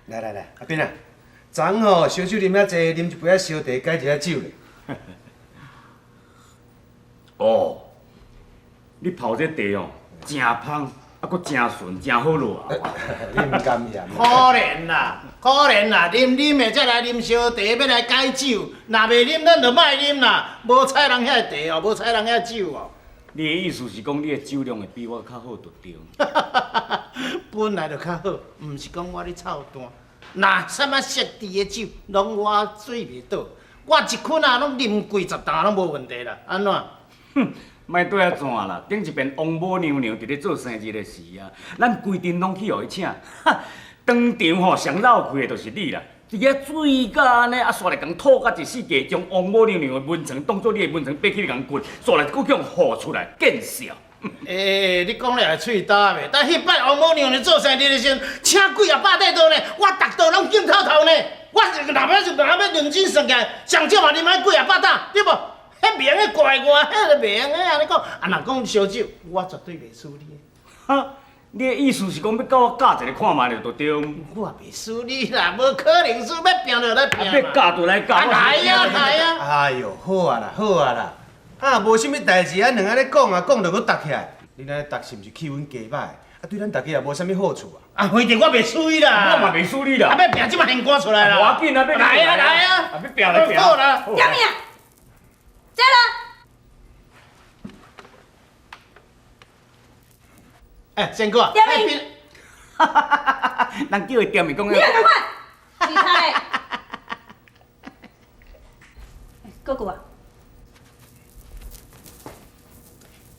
來來來，阿斌啊，昨昏吼燒酒啉遐濟，啉一杯仔燒茶解一下酒咧。哦，你泡這茶哦，誠芳，啊，閣誠順，誠好落啊！你毋甘嫌？可憐啦，可憐啦，啉啉的才來啉燒茶，欲來解酒。若袂啉，咱就莫啉啦。無采人遐茶哦，無采人遐酒哦。你的意思是講，你的酒量會比我較好就對？本來就較好，毋是講我咧臭彈。若啥物設置的酒，攏我醉袂倒。我一困啊，攏啉幾十擔攏無問題啦。按怎？哼，莫對啊怎啦？頂一遍王母娘娘佇咧做生日的時啊，咱規陣攏去予伊請，哈，當場吼上鬧氣的就是你啦。佇遐醉甲按呢，啊，煞來共吐甲一世界，將王母娘娘的眠床當做你的眠床，爬起來共睏，煞來閣去予呼出來，見笑。欸，你講了會喙焦袂？但彼擺王母娘娘做生日的時陣，請幾仔百塊桌呢，我逐桌攏敬透透呢。我若欲就若欲認真算起來，上少嘛啉愛幾仔百擔，對無？彼袂用怪我，彼個袂用按呢講。啊，若講燒酒，我絕對袂輸你。哈，你的意思是講欲共我教一下看覓就對？我袂輸你啦，無可能輸，欲拼就來拼。欲教就來教。來啊來啊！哎喲，好啊啦，好啊啦。啊，無啥物代誌，啊，兩个咧講啊，講著閣觸起來。恁按呢觸是毋是氣氛加歹？啊，對咱大家也無啥物好處啊。啊，反正我袂輸你啦。我嘛袂輸你啦。啊，欲拼這馬現瓜出來啦。無要緊啊，欲來啊來啊！啊，欲拼來拼。好啦。點名，這啦。欸，仙姑。點名。哈哈哈哈哈！人叫伊點名講。你也仝款，是他的。姑姑啊。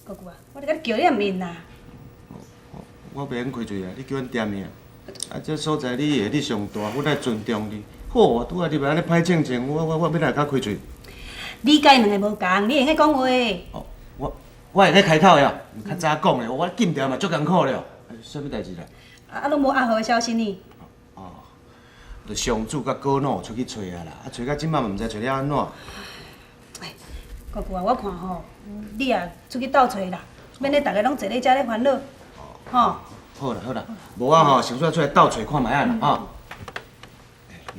姑姑啊，我咧共你叫你也毋應啦。我袂用開喙啊，你叫阮踮名。啊，這所在你下你上大，阮愛尊重你。好啊，拄仔入來按呢歹性情，我我我欲來較開喙。你佮伊兩个無仝，你會用講話。哦，我我會使開口的，較早講的，我禁條嘛足艱苦了。啥物代誌啦？啊，攏無阿豪的消息呢？哦，就上主佮果老出去揣啊啦，啊揣到這擺嘛毋知揣了按怎。哎，姑姑啊，我看吼，你也出去鬥揣啦，免得逐家攏坐咧遮咧煩惱，吼。好啦好啦，無我吼先出來鬥揣看覓仔啦，吼。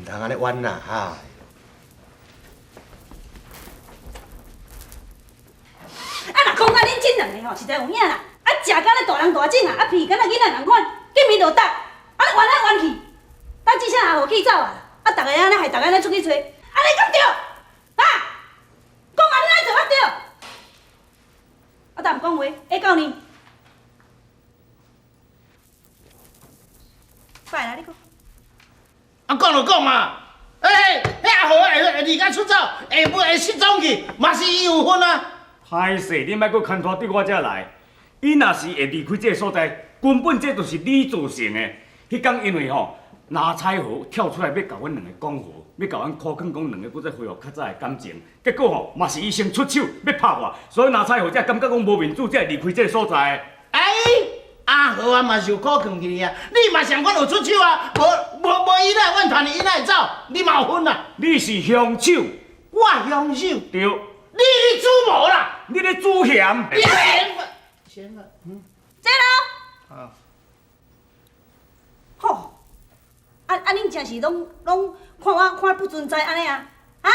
毋通按呢冤啦，哈。啊，若講到恁這兩个吼，實在有影啦，啊，食甲咧大人大種啊，啊鼻敢若囡仔仝款，見面就打，啊咧冤來冤去，等這聲阿豪氣走啊，啊，逐家按呢害逐家按呢出去揣，按呢敢對？啊？講按呢按做法對？啊，但毋講話，會到呢？拜啦，你講。啊，講就講嘛，欸，彼阿豪會會離家出走，會會失蹤去，嘛是伊有份啊。歹勢，你莫閣牽拖對我遮來。伊若是會離開這个所在，根本這就是你造成的。彼工因為吼，林彩豪跳出來欲共阮兩个講和，欲共阮苦勸講兩个閣再恢復較早的感情，結果吼嘛是伊先出手欲拍我，所以林彩豪才感覺講無面子，才會離開這个所在。哎，阿豪啊嘛是有苦勸起你啊，你嘛上款有出手啊，無無無伊哪會怨嘆你，伊哪會走？你嘛有份啊？你是兇手。我兇手？對。你咧主謀啦！你咧主嫌。你嫌？嫌啊！嗯。這咯。啊。吼！啊啊！恁真是攏攏看我看不存在按呢啊？啊！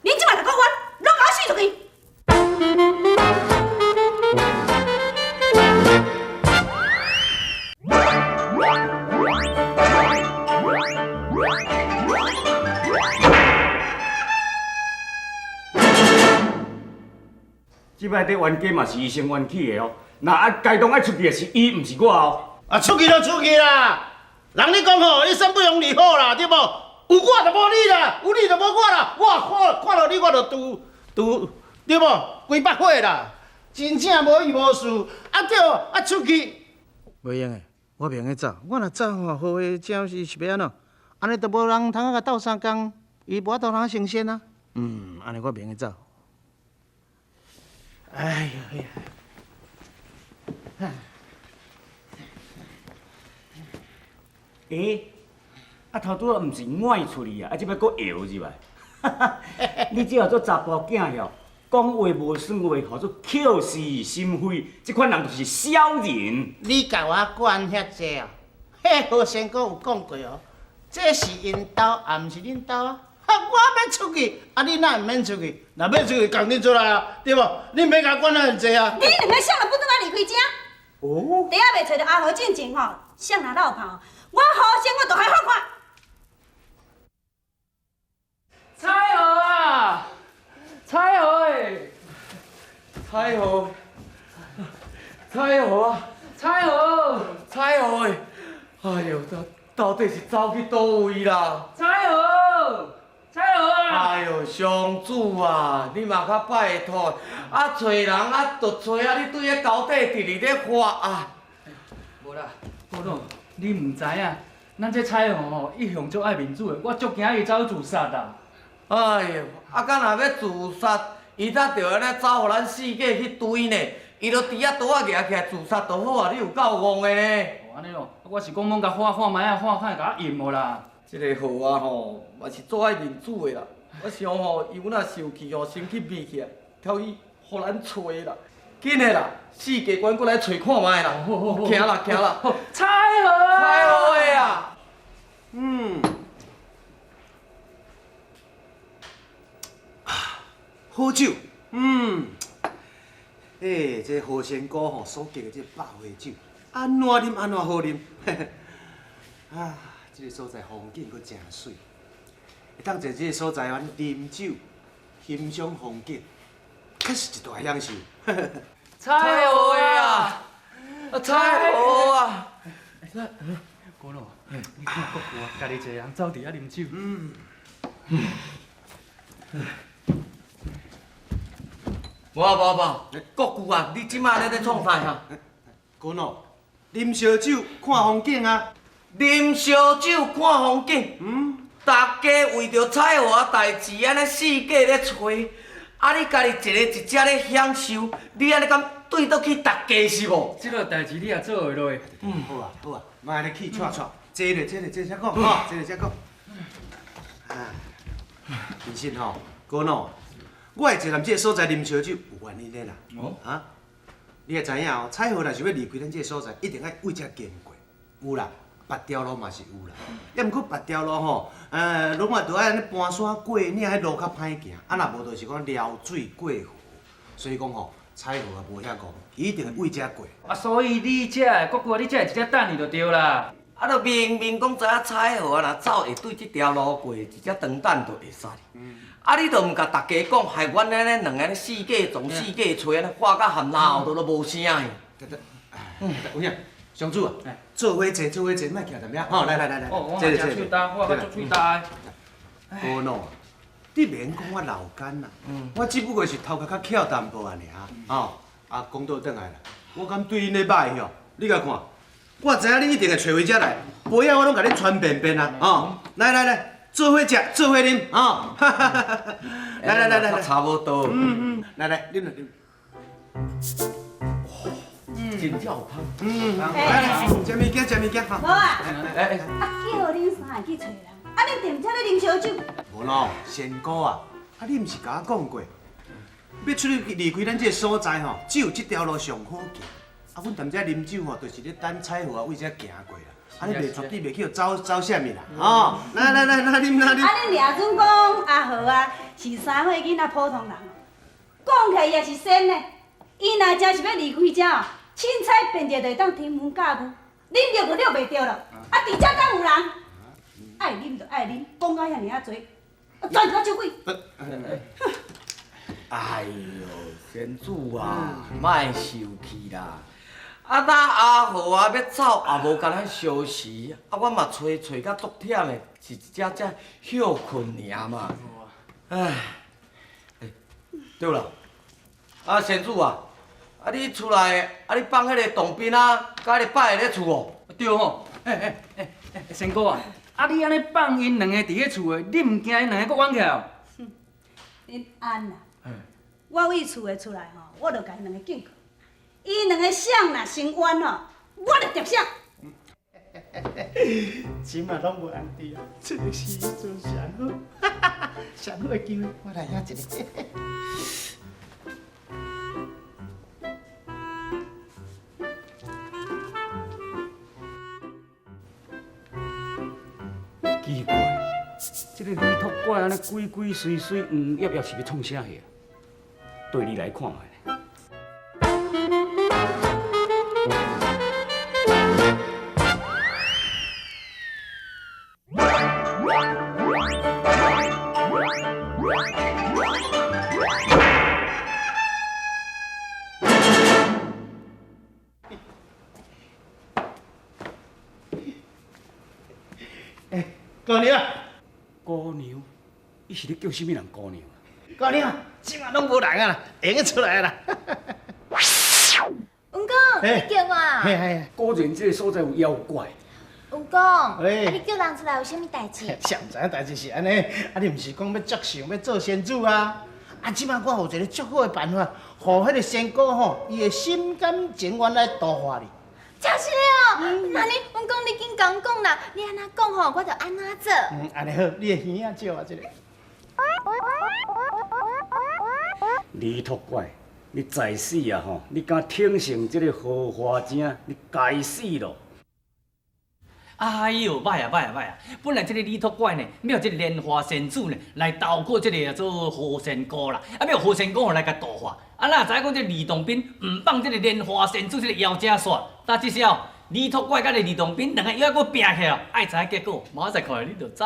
恁這馬逐個冤，攏共我死出去！這擺這冤家嘛是伊先冤起的哦。若啊，該當愛出去的是伊，毋是我哦。啊，出去就出去啦。人咧講吼，你身不由你好啦，對無？有我就無你啦，有你就無我啦。我看看著你，我就拄拄，對無？規腹火啦，真正無伊無事。啊對，啊出去。袂用的，我袂用得走。我若走吼，好的正是是欲按怎？按呢就無人通仔共鬥相共，伊無法度通升仙啊。嗯，按呢我袂用得走。哎呦呀！欸，啊頭拄仔毋是搲出去啊，啊這擺閣搖入來，你这号做查埔囝哟，讲话无算话，号做口是心非，这款人就是小人。你共我管遐济哦？彼何仙姑有讲过哦，这是𪜶兜，也毋是恁兜啊。哈，我欲出去，啊，你哪毋免出去？若欲出去，共恁出来啊，对无？你免共管遐尔济啊。你两个谁若不转来离开遮？哦。伫遐袂揣著阿豪进前吼，谁若落跑，我何仙我就害好看。彩豪啊，彩豪欸，彩豪，彩豪啊，彩豪，彩豪欸，哎哟，到底是走去佗位啦？彩豪，彩豪啊！哎哟，上主啊，你嘛较拜托，啊揣人啊，就揣啊，你对彼沟底直直咧发啊！无啦，郭老，你毋知影，咱这彩豪吼一向足爱面子的，我足惊伊走去自杀啦。哎哟，啊，敢若欲自杀，伊才著按呢走，予咱四界去追呢。伊就伫遐桌仔举起来自杀就好啊，你有够戆的呢。哦，按呢哦，我是讲罔共喊看觅啊，喊看会共我应无啦。这个号啊吼，嘛是足爱面子的啦。我想吼，伊有若受气吼，先去秘起来，跳去予咱揣啦。紧的啦，四界关过来揣看觅啦。行啦行啦。彩豪，彩豪的啊。嗯。好酒，嗯，欸，这何仙姑吼所结的这百花酒，按怎啉按怎好啉，啊，这个所在风景阁真媠，会当在这个所在阮啉酒，欣赏风景，确实一大享受。彩豪的啊，彩豪啊，郭老，你看国父啊，家己一个人走伫遐啉酒。嗯。无啊无无，国舅啊，你这摆咧创啥哈？郭老，啉烧酒看风景啊！啉烧酒看风景。嗯。大家为著彩华代志按呢四界咧揣，啊你家己一个一只咧享受，你按呢敢对得起大家是无？这个代志你也做会落？嗯，好啊好啊，莫按呢气喘喘，坐咧坐咧坐才讲吼，坐咧才讲。啊，其实吼，郭老。我会坐踮这个所在啉烧酒有原因的啦。哦。啊，你也知影哦，彩豪若是欲离开咱这个所在，一定爱为遮经过。有啦，别条路嘛是有啦。抑毋过别条路吼，拢嘛著爱按呢搬山过岭，彼路较歹行。啊，若无就是讲撩水过河。所以讲吼，彩豪也无遐戆，伊一定会为遮过。啊，所以你遮的国舅，你遮会直接等伊就对啦。啊，就明明讲知影彩豪啊，若走会对这条路过，直接长等就会使。啊！你都毋共大家讲，害阮按呢两个咧四界撞四界揣，按呢喊甲含闹都无声的。对对，有影，上主啊，做伙坐，做伙坐，莫徛踮遐。吼，来来来来，坐坐坐。喙焦，我较足喙焦的。无喏，你免讲我老干啦，我只不过是头壳较翘淡薄仔尔。吼，啊，讲倒转来啦，我敢对𪜶咧歹吼？你共看，我知影恁一定会揣回遮来，杯仔我拢共恁传遍遍啊。吼，来来来。做伙食，做伙啉，吼！来来来来，差不多。嗯嗯，来来，啉来啉。真正有香。嗯，来来，食物件，食物件，无啊。哎啊，叫恁三个去揣人，啊，恁踮遮咧啉烧酒。无咯，仙姑啊，啊，你毋是共我讲过，欲出去离开咱这个所在吼，只有这条路上好行。啊，阮踮遮啉酒吼，就是咧等彩豪啊为遮行过啦。啊！你袂绝对袂去予走走啥物啦？吼！来来来，来啉来啉。啊！恁掠准讲阿豪啊，是三岁囡仔普通人，讲起来伊也是仙的。伊若真是欲离开遮哦，凊彩变一个就会当腾云驾雾，啉著就遛袂著了。啊！伫遮敢有人？爱啉就爱啉，讲到遐尔仔济，全是我酒鬼。哎哟，仙子啊，莫受气啦！啊，那阿豪啊，欲走也无共咱相辞，啊，阮嘛揣揣甲足忝的，是一只只歇困尔嘛。唉，对啦，啊，仙子啊，啊，你厝内，啊，你放彼个当兵啊，佮彼个摆咧厝哦。对吼，仙姑啊，啊，你按呢放𪜶两个伫咧厝的，你毋惊𪜶两个阁冤起来哦？恁按啦，我为厝的出来吼，我就共𪜶两个警告。𪜶两个谁若先冤吼，我就叠谁。這馬攏無人佇啊，這个時陣上好，上好的機會，我來遐一个。奇怪，這个李托怪按呢鬼鬼祟祟、黄烨烨是欲创啥货啊？對你來看覓咧。姑娘，姑娘，伊是咧叫啥物人姑娘？姑娘，這馬攏無人啊啦，會用得出來啦。文公，你叫我？嘿嘿。果然這个所在有妖怪。文公，啊你叫人出來有啥物代誌？誰毋知影代誌是按呢？啊你毋是講欲接受欲做仙子啊？啊，這馬我有一个足好的辦法，予彼个仙姑吼，伊會心甘情願來度化你。真是的哦，那你文公你緊共講啦，你按怎講吼，我就按怎做。嗯，按呢好，你的耳仔借我一下。李托怪，你在死啊吼！你敢挺成這个荷花精，你該死咯！哎喲，歹啊歹啊歹啊！本來這个李托怪呢，欲予這个蓮花仙子呢來投靠這个做何仙姑啦，啊，欲予何仙姑來共度化。啊，哪知影講這个李洞賓毋放這个蓮花仙子這个妖精煞，但這時候李托怪佮這个李洞賓兩个妖仔閣拚起來，愛知影結果，明仔載看你就知。